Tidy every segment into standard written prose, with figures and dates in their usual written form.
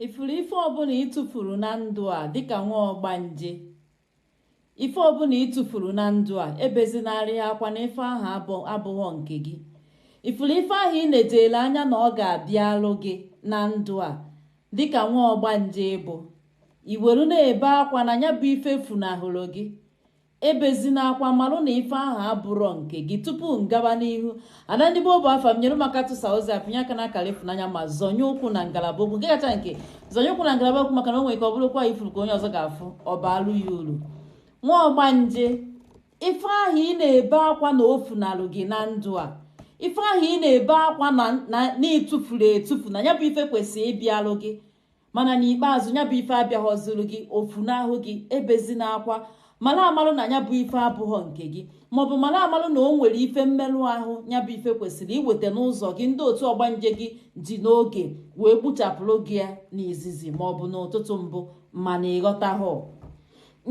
Ifuru ife ọbụla ị tụfuru na ndụ a dịka nwa ọgbanje, ife ọbụla ị tụfuru na ndụ a, ebezinarị akwa na ife ahụ abụghọ nke gị. Ifuru ife ahụ ị na-ejele anya na ọ ga-abịalụ gị na ndụ a dịka nwa ọgbanje bụ, iweru na-ebe akwa na ya bụ ife funahụrụ gị, ebezina akwa, marụ na ife ahụ abụrọ nke gị. Tupu m gaba n'ihu, ada ndị gboo bụ afa m, nyere maka tụsa ozi a, pịnye aka n'akara ịfụnanya ma zọnye ụkwụ na ngalaba okwu nke kacha nke zọnye ụkwụ na ngalaba okwu, maka na o nwere ike ọ bụrụkwa ifuru ka onye ọzọ ga-afụ, ọ baalụ ya uru. Nwa ọgbanje, ife ahụ ị na-ebe akwa na o funalụ gị na ndụ a, ife ahụ ị na-ebe akwa na ịtụfuru etufu na ya bụ ife kwesịrị ịbịalụ gị, mana n'ikpeazụ ya bụ ife abịaghọziri gị, ofunahụ gị, ebezina akwa, mara amalụ na ya bụ ife abụghọ nke gị, maọbụ mara amalụ na o nwere ife mmerụ ahụ ya bụ ife kwesịrị iweta n'ụzọ gị. Ndị otu ọgbanje gị ji n'oge wee gbuchapụrụ gị ya n'izizi maọbụ n'ụtụtụ mbụ, mana ịghọtaghọ.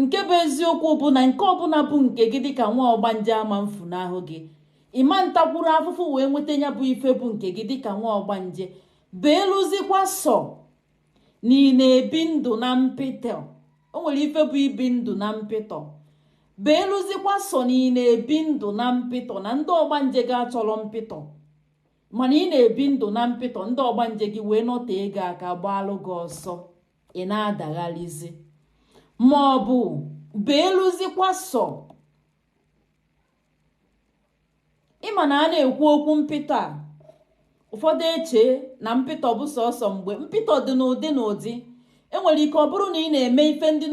Nke bụ eziokwu bụ na nke ọbụla bụ nke gị dịka nwa ọgbanje ama mfunahụ gị, ịma ntakwuru afụfụ wee nweta ya bụ ife bụ nke gị dịka nwa ọgbanje. Beeluzikwa sọ na ị na-ebi ndụ na mpịtọ, o nwere ife bụ ibi ndụ na mpịtọ. Beeluzikwa sọ na ị na-ebi ndụ na mpịtọ, na ndị ọgbanje gị achọrọ mpịtọ, mana ị na-ebi ndụ na mpịtọ, ndị ọgbanje gị wee nọte ego aka gbaalụ gị ọsọ, ị na-adaghalizi. Ma ọ bụ beeluzikwa sọ ịma na a na-ekwu okwu mpịtọ a, ụfọdụ eche na mpịtọ bụ sọsọ mgbe mpịtọ dị n'ụdị n'ụdị. Enwere ike ọ bụrụ na ị na-eme ife ndị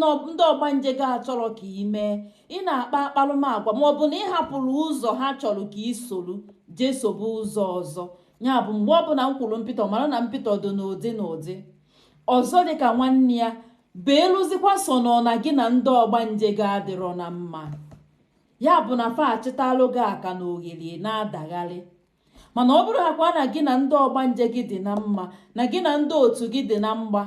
ọgbanje gị achọrọ ka ị mee, ị na-akpa akparụmagwa, ma ọ bụ na ị hapụrụ ụzọ ha chọrọ ka ị soro jee sobe ụzọ ọzọ. Ya bụ mgbe ọbụla m kwuru mpịtọ, mara na mpịtọ dị n'ụdị n'ụdị. Ọzọ dịka nwanne ya, beeluzikwa so nọ na gị na ndị ọgbanje gị adịrọ na mma, ya bụ na fa achịtalụ gị aka na oghere na-adagharị. Mana ọ bụrụ hakwa na gị na ndị ọgbanje gị dị na mma, na gị na ndị otu gị dị na mgba,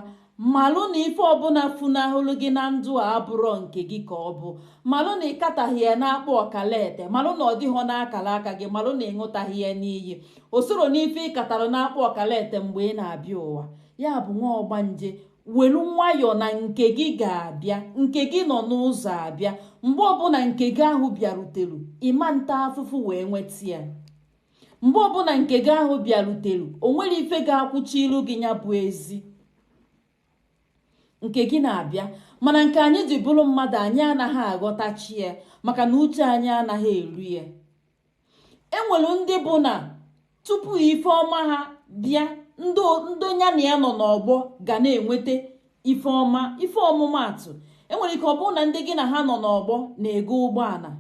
malụ na ife ọbụla funahụrụ gị na ndụ a abụrọ nke gị ka ọ bụ. Malụ na ị kataghị ya n'akpụ ọkalete, malụ na ọ dịghọ n'akara aka gị, malụ na ịṅụtaghị ya n'iyi, o soro n'ife ị katara n'akpụ ọkalete mgbe ị na-abịa ụwa. Ya bụ nwa ọgbanje, welu nwayọọ na nke gị ga-abịa, nke gị nọ n'ụzọ abịa. Mgbe ọbụla nke gị ahụ bịarutere, ịma nta afụfụ wee nweta ya. Mgbe ọbụla nke gị ahụ bịarutere, o nwere ife ga-akwụchi ilu gị, ya bụ ezi nke gị na-abịa. Mana nke anyị ji bụrụ mmadụ, anyị anaghị aghọtachi ya, maka na uche anyị anaghị eru ya. Enwere ndị bụ na tupu ife ọma ha bịa, ndị ya na ya nọ n'ọgbọ ga na-enweta ife ọma. Ife ọmụmaatụ, enwere ike ọ bụrụ na ndị gị na ha nọ n'ọgbọ na-ego ụgbọala,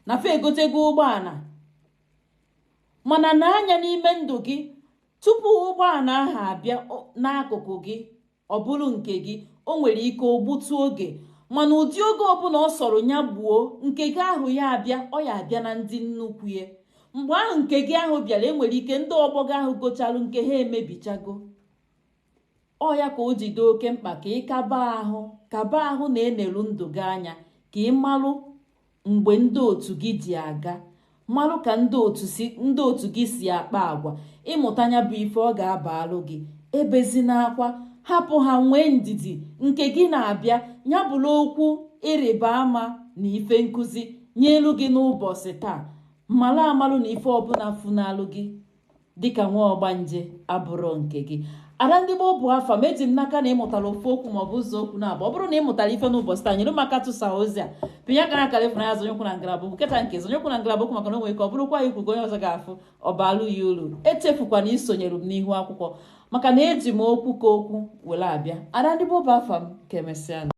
na fa egotego ụgbọala, mana na-anya n'ime ndụ gị tupu ụgbọala ahụ abịa n'akụkụ gị, ọ bụrụ nke gị, o nwere ike o gbutu oge. Mana ụdị oge ọbụla ọ sọrọ ya gbuo, nke gị ahụ ya abịa, ọ ya abịa na ndị nnukwu ya. Mgbe ahụ nke gị ahụ bịara, enwere ike ndị ọgbọ gị ahụ gochalụ nke ha emebichago. Ọ ya ka o ji dị oke mkpa ka ị kaba ahụ na-eneru ndụ gị anya, ka ị malụ mgbe ndị otu gị ji aga, malụ ka ndị otu gị si akpa agwa. Ịmụta ya bụ ife ọ ga-abalụ gị. Ebezina akwa, hapụ ha, nwee ndidi, nke gị na-abịa. Ya bụrụ okwu ịrịba ama na ife nkụzi nye elu gị n'ụbọchị taa. Malụ amalụ na ife ọbụla funalụ gị dịka nwa ọgbanje abụrọ nke gị. Ada ndị gboo bụ afa m, eji m n'aka na ịmụtara ofu okwu maọbụ ụzọ okwu na-abụ. Ọ bụrụ na ị mụtara ife n'ụbọchị taa, nyere m aka tụsa ozi a, pịnye aka n'akara ịfụnanya, zọnye ụkwụ na ngalaba okwu nketa nke zọnye ụkwụ na ngalaba okwu, maka na o nwere ike ọ bụrụkwa ikwu ka onye ọzọ ga-afụ, ọ baalụ ya uru. Echefukwana isonyere m n'ihu akwụkwọ, maka na eji m okwu ka okwu were abịa. Ada ndị gboo bụ afa m, ka emesịa.